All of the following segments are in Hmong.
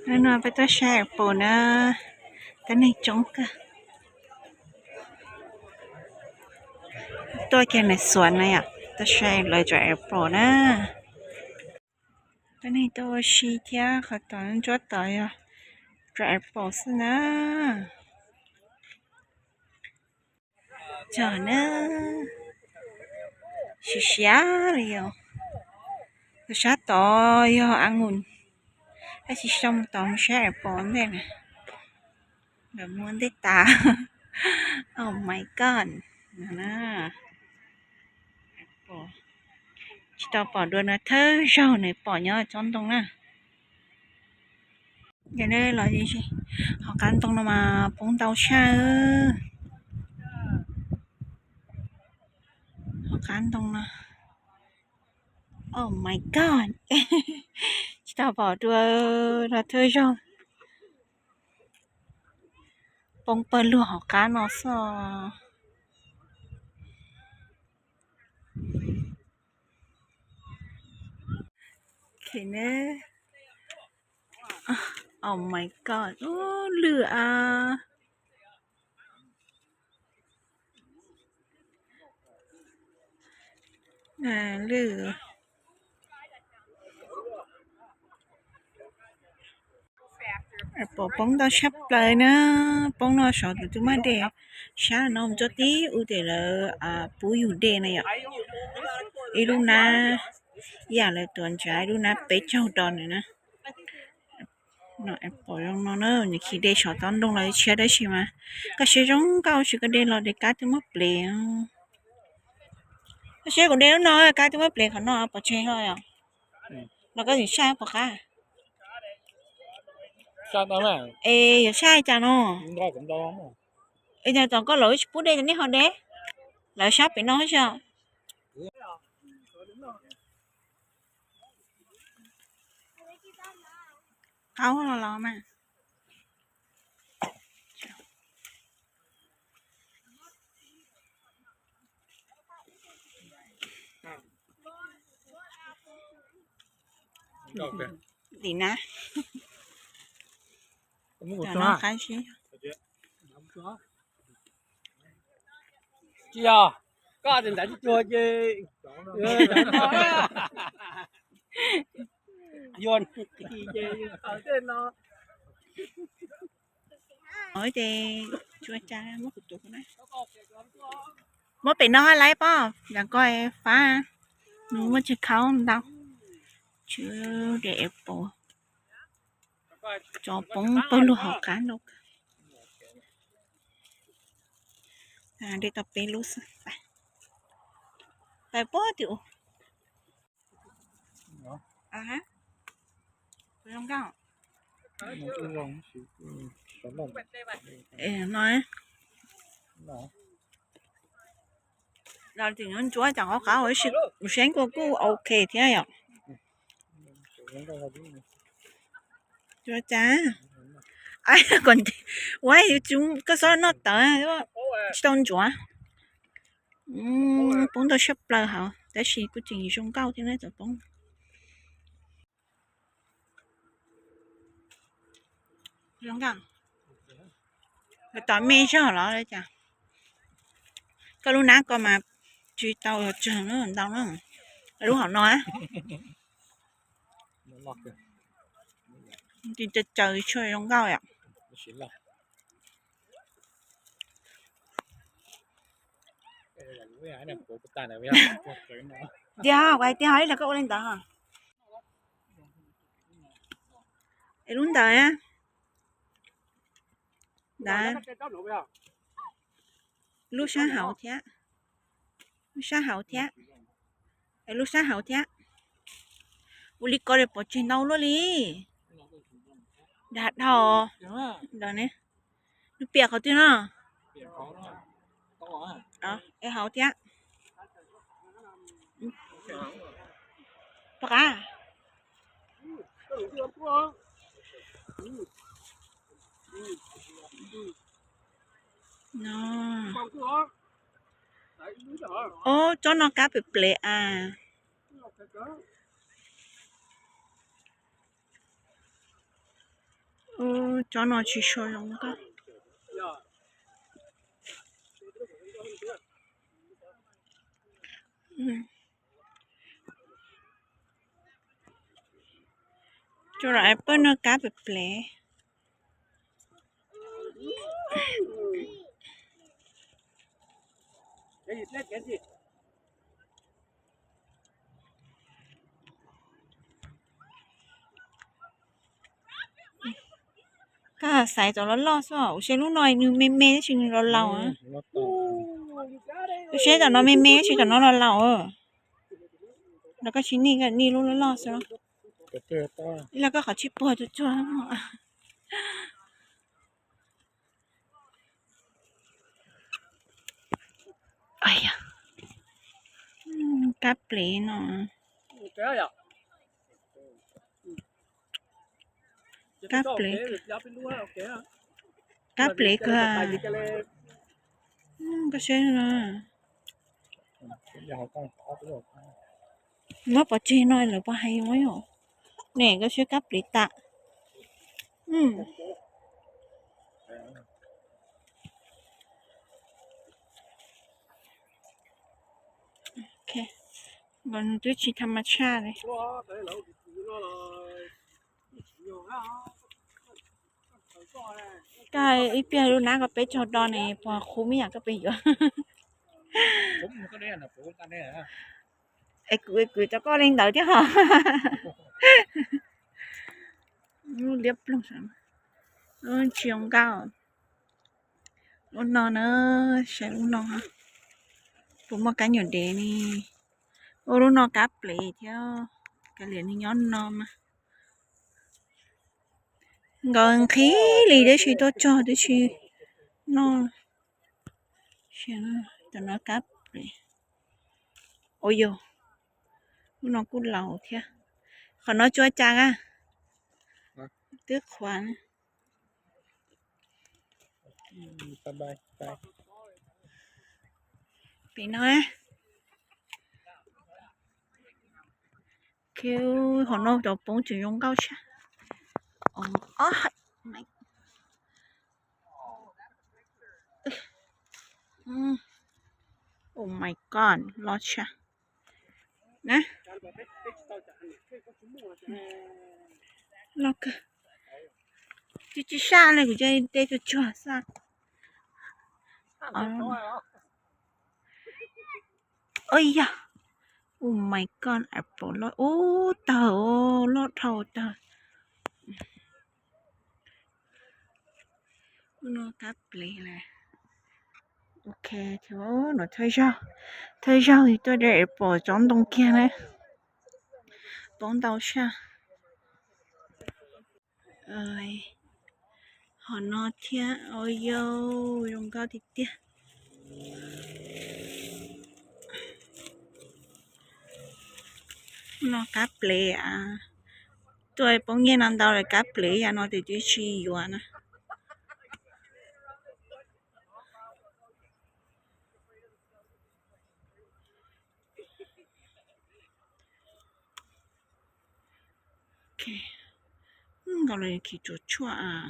Hnub no peb tuaj saib airport na, tuaj neeg coob kawg. Tuaj kiag ntawm xuav na yom, tuaj saib lawv cov airport na. Tuaj neeg tuaj ua si thiab, qhov tod ntsuab tod yog cov airport xwb na. Cog na, siav siav li os. Sab tod yog a ngus, tab sis xyoo tod mus saib airport ntej na, lawv muab ntej tas. Oh my god, tsis tau pom dua no thawj zaug nws pom nyob tsob ntoo na. Los hauv qab ntoo no mas poob ntau tshaj. Hauv qab ntoo no, oh my god, tsis tau pom dua no thawj zaug. Poob pawg lug hauv qab no xwb. Oh my god, lwj a. Lwj. Airport poob ntau tshaj plaws na, poob no saud tus twb muaj dej, sab no mus txog tib ub ces lawv pub yus dej na yom. Ib lub nab, yam lawv tuav ntshav ib lub nab peb caug dollar na. Airport zoo no na, nws khi dej saum tsob ntoo los tshiab tab sis mas koj siab zoo nkauj tsis koj dej los dej kab twb muab plev. Koj siab kuv dej lub no kab twb muab plev qhov no pov tseg ho yom. Los koj tseem saib puas qab? Es yog saib cas no? Es yog tom koj lawv tsis pub dej nej ho dej, lawv sab pem no xwb. Qaub los los mas. Tim na. Tsis yog, koj ntawd tsis tuag ces yog ces tej no. Ces tsuas cas muab kuv tus, muab pem no hab laib pob, nram ko fab, nws muaj tseg khaub ntau, tsw de es pos, tso poob pawg lug hauv qab no. De tau peb lub xwb, pais pob tim ub. No, no tim no ntsuab cov qab qab ua si, kuv saib kuj kuj ok thiab yom. Ua cas, ua koj xob noj tawv, tsis tau ntsuav. Poob ntau tshaj plaws hauv tab sis kuj tseem zoo nkauj thiab na cov poob. Tom me zog los cas? Koj lub nab ko mas tsis tau tsawg ntau na. Lub hauv no, tsis tau tsawg tshua zoo nkauj yom. Tiag, tiag, ib los koj ua li ntawd. Es lub ntawd, ntawd, lub sab hauv thiab, lub sab hauv thiab, es lub sab hauv thiab. Ua li ko li pov tseg ntau luaj li. Dag dhau ntawd ne. Nws piam qhov twg no? Es hauv thiab. Pom qab. Ob, tsob no kab pem plev as. Tsob no tsis sua zoo nkauj. Tso los peb noj kab plev plev. Koj xaiv cov loj loj xwb, ua seb lub no nws me me tab sis nws laus laus. Ua seb cov no me me tab sis cov no laus laus. Los koj tsis nij, nij lub loj loj xwb. Los koj qhov tsis puag tsuag tsuag. Kab plev no. Kab plev, kab plev kawg. Koj seb no. Muab pov tseg no lawv puas hais muab yom? Ne koj seb kab plev tas. Nws twb tsis tham mas tshaj li. Koj ib pliag lub nab ko peb tsaug do ne puas qhuav me nyuam koj pes yuav. Es kuv, kuv cov koj li ntawd thiab hos. Liab ploog, tsis zoo nkauj. Lub no na, saib lub no puas muaj kab nyuam dev ne. Ua lub no kab plev thiab, kav liam nws nyob no mas. Nkawd nqhis li tib si tuaj txog tib si noj. Cov no kab plev. Ua yog, lub no kuj laus thiab. Qhov no tsuas cas a? Twb qhuav. Pem no, qhov no cov poob tseem zoo nkauj tshaj. Oh my god, loj tshaj. Loj kawg. Tsis, tsis saj li, kuv cia li de tsuag tsuag xwb. Ua yog, oh my god, apple loj ub tawg, loj dhau tawg. Ub no kab plev lawm. Ok, no thawj zaug, thawj zaug tuaj de apple tsob ntoo kiag na. Poob ntau saj. Hom no thiab, ua yog zoo nkauj tiag tiag. No kab plev, tuaj poob nyiaj no ntau lawm, kab plev yam no ces twb tsis yuav na. Nkaus li khi tsuas tshuaj.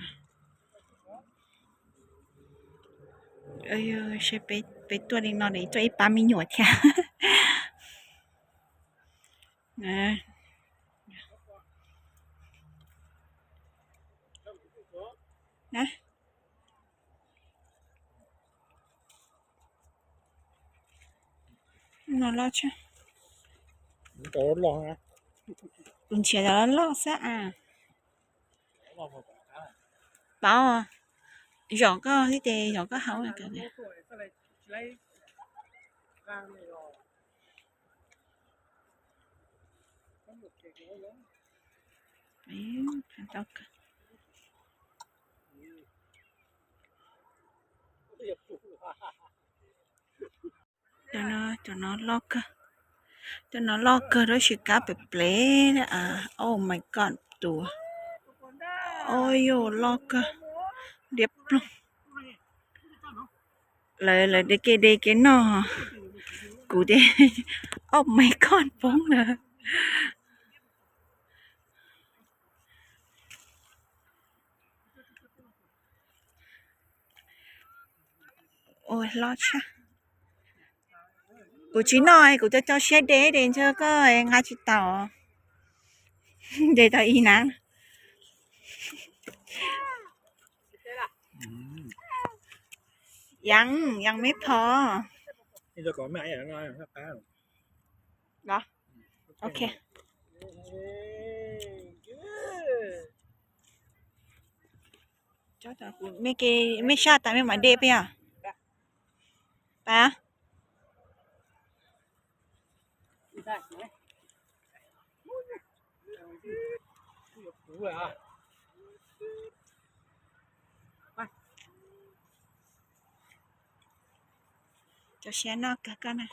Seb peb tuaj li no es tuaj ib pab me nyuam thiab. No loj tshaj. Kuv nrhiav cov loj loj xwb as. Pov, zom koj thiab ces zom koj hauv. Cov no loj kawg, cov no loj kawg tab sis kab plev plev. Oh my god, tus, oh yog loj kawg, liab ploog. Lawv, lawv de kev de kev noj, kuv ces, oh my god, poob lawm. Hlob tshaj. Kuv tsis noj, kuv cov cov siab de de ntshe koj nqa tsis tau. De tau ib nab. Yam, yam meb phom. Ok. Mej saj tas mej mam de peb os. Pab. Cov siab noj kawg koj na.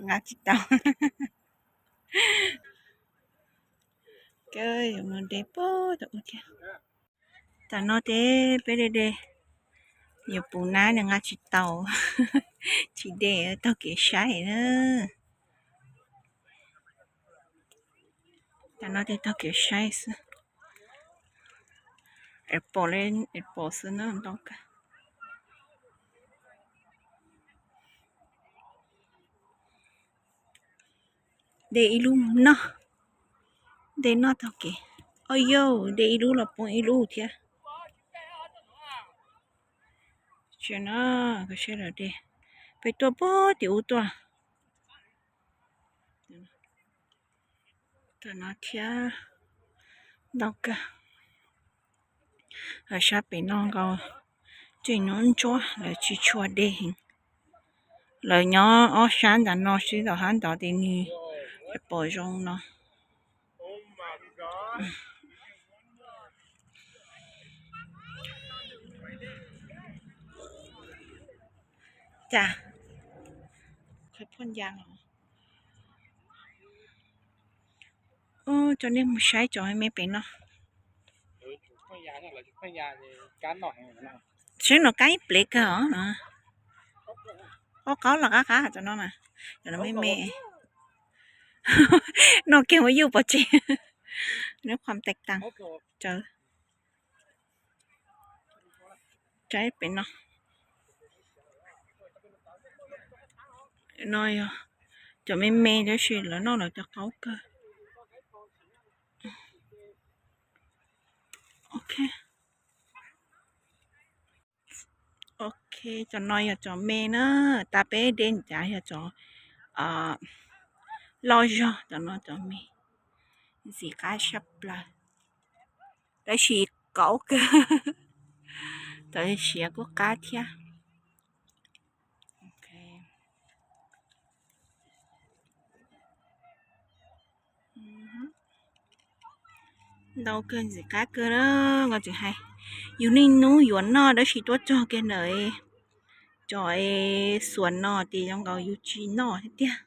Nqa tsis tau. Koj yuav mus de pog tom ub thiab. Tam no ces peb de de, yuav puv nab nws nqa tsis tau, tsis de, taug kev saib na. Tam no ces taug kev saib xwb. Es pom li, es pom xwb na, ntau kawg. De ib lub noj, de noj taug kev. Au yau, de ib lub los poob ib lub thiab. Tsis no, koj saib lawv de, peb tuaj puag tim ub tuaj. Tam no thiab, ntau kawg. Sab pem no nkaus, tseem nyuaj ntsuab, lawv tsis tshua de heev. Lawv nyob ob sab ntawm no xwb, tom sab ntawd ces nws pom zoo no. Cas, qhov phooj ywg los, coj nej mus saib cov me pem no. Saib no kab ib plev kawg os. Qaub qaub los qab qab cov no mas, cov no me me. Noj kiag muab yuj pov tseg. Neb qhuam tais tas. Saib pem no. No yog cov me me tab sis lawv noj lawv cov qaub kawg. Ok. Ok, cov no yog cov me na, tas peb de cas yog cov loj zog, cov no cov me, ntxim qab tshaj plaws, tab sis qaub kawg, cov siav kuj qab thiab. Ntau kawg, ntxim qab kawg na, nko tseem hais. Yus niaj hnub yuav noj tab sis tuaj txog kiag ntawm cov xuas no ces zoo nkaus yus tsis noj thiab tiag.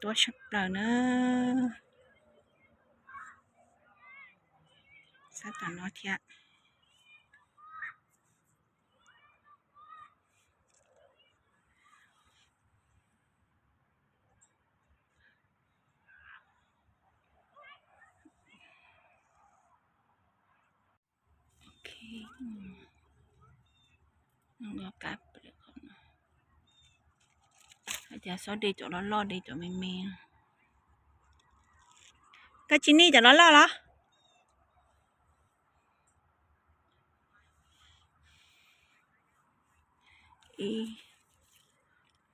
Tuab tshaj plaws na. Sab tom no thiab. Hais tias xob de cov loj loj, de cov me me. Koj tsis nij cov loj loj los?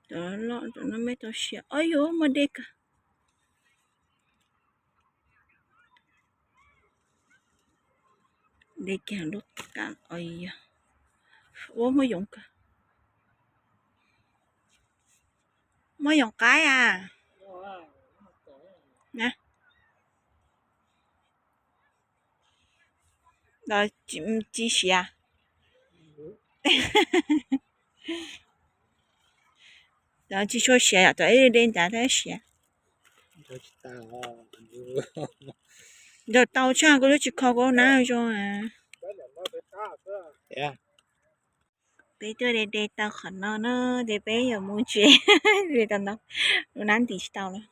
Cov loj loj, cov no me tau siav. Ob yuav muaj dej kawg. De kiag lub qab, ua muaj yoov kawg. Muaj yoov qaib a. Los tsis siav. Tsis tshua siav yom, thaum ib de nrad thiaj siav. Nrog tau tshaj kuv lub tsis kho kuv nab zoo. Peb tuaj de de tau qhov no na, ces peb yuav mus tsev. De tau ntau, lub nab ntim tsis tau lawm.